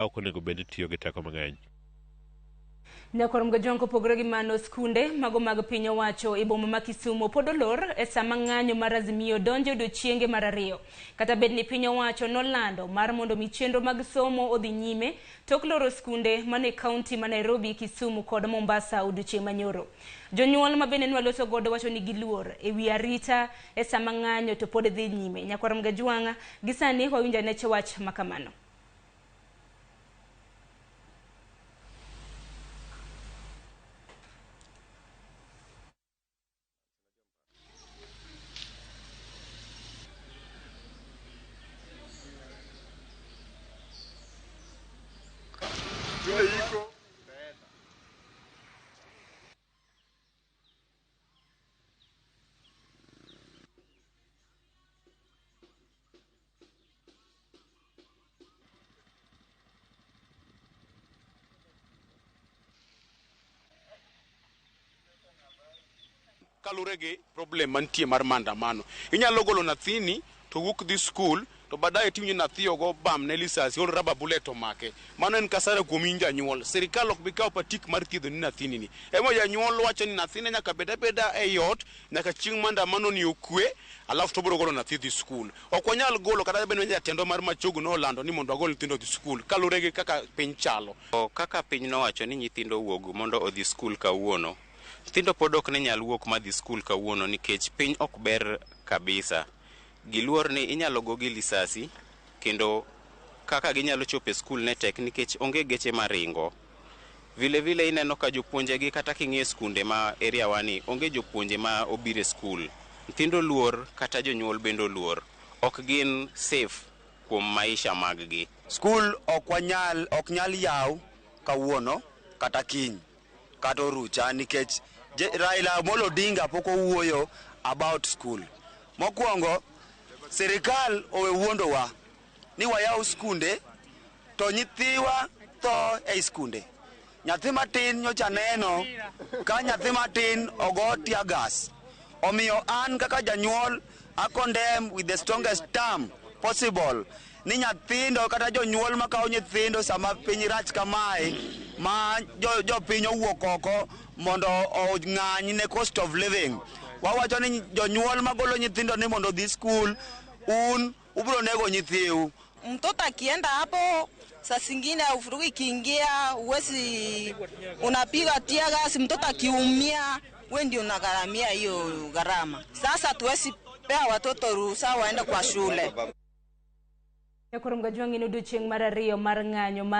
Ok onego bed ni tiyo gi teko mang'eny. Nyakwar Mgajwang' kopogore gi mano, skunde mago mag piny owacho e boma ma Kisumu pod olor e sama ng'anyo mar Azimio donjo e odiochienge mar ariyo. Kata bed ni piny owacho nolando mar mondo mi chenro mag somo odhi nyime tok loro skunde mane kaunti ma Nairobi, Kisumu kod Mombasa odiochieng' manyoro. Jonyuol ma bende nwaloso godo wacho ni giluor e wi arita e sama ng'anyo to pod dhi nyime. Nyakwar Mgajwang' gi sani wawinjo ane wach makamano. Kalure gi problem mantie mar maandamano. Inyalo golo nyathini to wuok dhi skul to baadaye tiwinjo nyathi ogo bam ne lisasi or rubber bullet omake. Mano en kasara kuom in janyuol. Sirikal ok bi kawo patik mar thiedho ni nyathini ni. Emo janyuol wacho ni nyathine nyaka bed abeda ei ot nyaka chieng' maandamano ni okwe alafu to obiro golo nyathi dhi skul. Ok wanyal golo kata bed ni jatendwa mar Machogu nolando ni mondo wagol nyithindo odhi skul kalure gi kaka piny chalo. Kaka piny nowacho ni nyithindo owuog mondo odhi skul kawuono, nyithindo pod ok ne nyal wuok madhi skul kawuono nikech piny ok ber kabisa. Giluor ni inyalo gogi lisasi kendo kaka ginyalo chopo e skul ne tek nikech onge geche maringo. Vile vile ineno ka jopuonje gi kata king'iyo skunde ma area wa ni onge jopuonje ma obiro e skul. Nyithindo luor kata jonyuol bende oluor. Ok gin safe kuom maisha mag gi. Skul ok wanyal ok nyal yaw kawuono kata kiny kata orucha nikech Raila Amolo Odinga pok owuoyo about school. Mokwongo, sirikal owe wuondowa ni wayaw skunde to nyithiwa tho ei skunde. Nyathi matin nyocha neno ka nyathi matin ogo tear gas. Omiyo an kaka janyuol a condemn with the strongest term possible ni nyithindo kata jonyuol makawo nyithindo sama piny rach kamae ma jopiny owuok oko mondo ong'any ne cost of living. Wawacho ni jonyuol magolo nyithindo ni mondo odhi skul, un ubiro nego nyithiu. Mtoto akienda hapo saa zingine ufurugu ikiingia, uwezi unapiga tear gas, mtoto akiumia, we ndio unagharamia hiyo gharama. Sasa tuwezi pea watoto ruhusa waende kwa shule. Nyakwar Mgajwang' en odiochieng' mar ariyo mar ng'anyo.